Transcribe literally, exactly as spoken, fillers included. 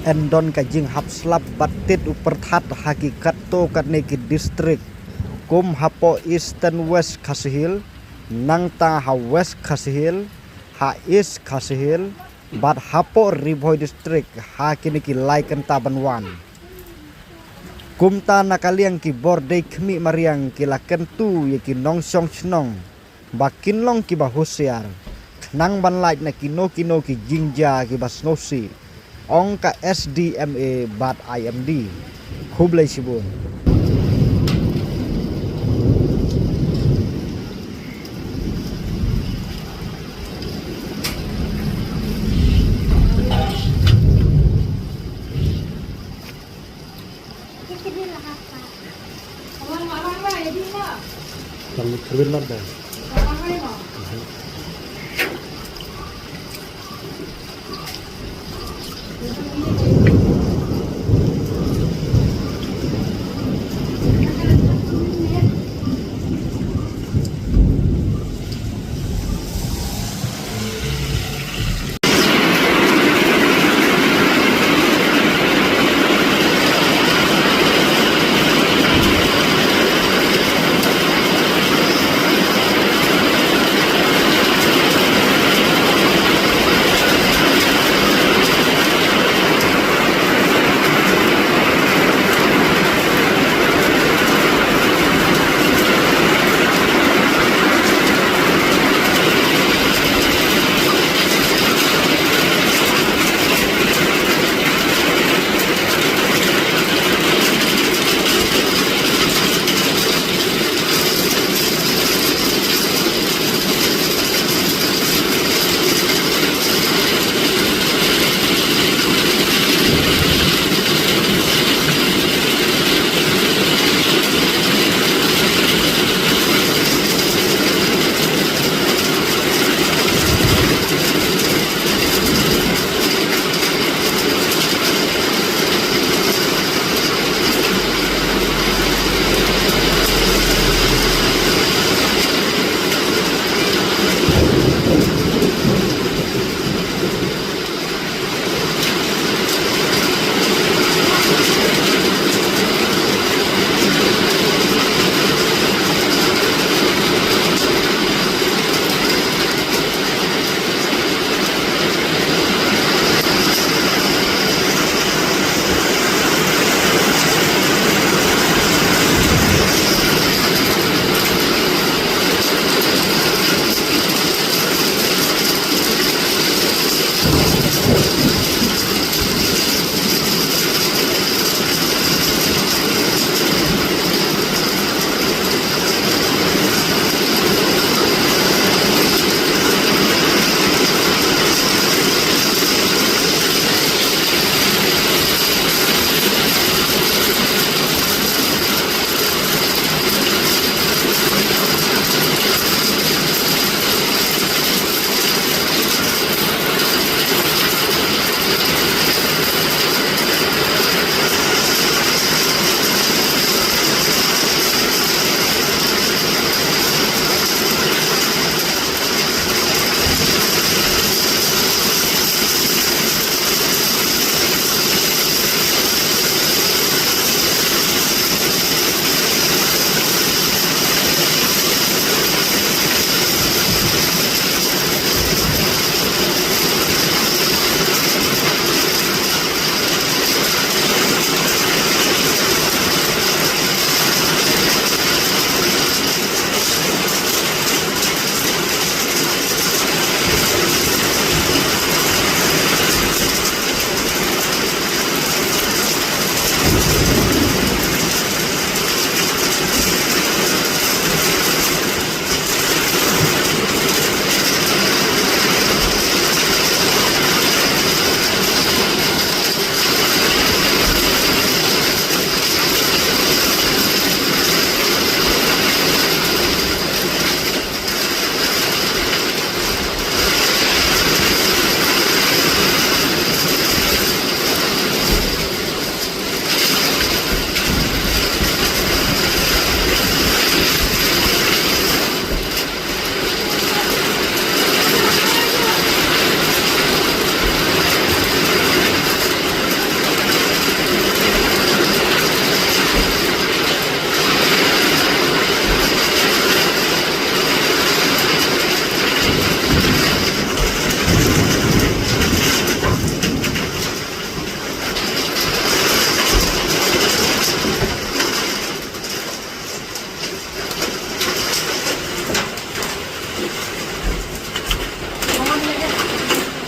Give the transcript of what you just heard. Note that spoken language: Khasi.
yn don ka jinghap slap bad tit u pyrthat ha ki katto katne ki district, kum hapoh Eastern West Khasi Hills, nangta ha West Khasi Hills, ha East Khasi Hills, bad hapoh Ri Bhoi District ha kine ki lai kynta ban wan. Kumta na ka liang ki bor dei khmih mariang ki la kyntu ïa ki nongshong shnong ba kin long kiba husiar khnang ban lait na kino kino ki jingjia kiba sngewsih, ong ka S D M A bad I M D. Khublei shibun.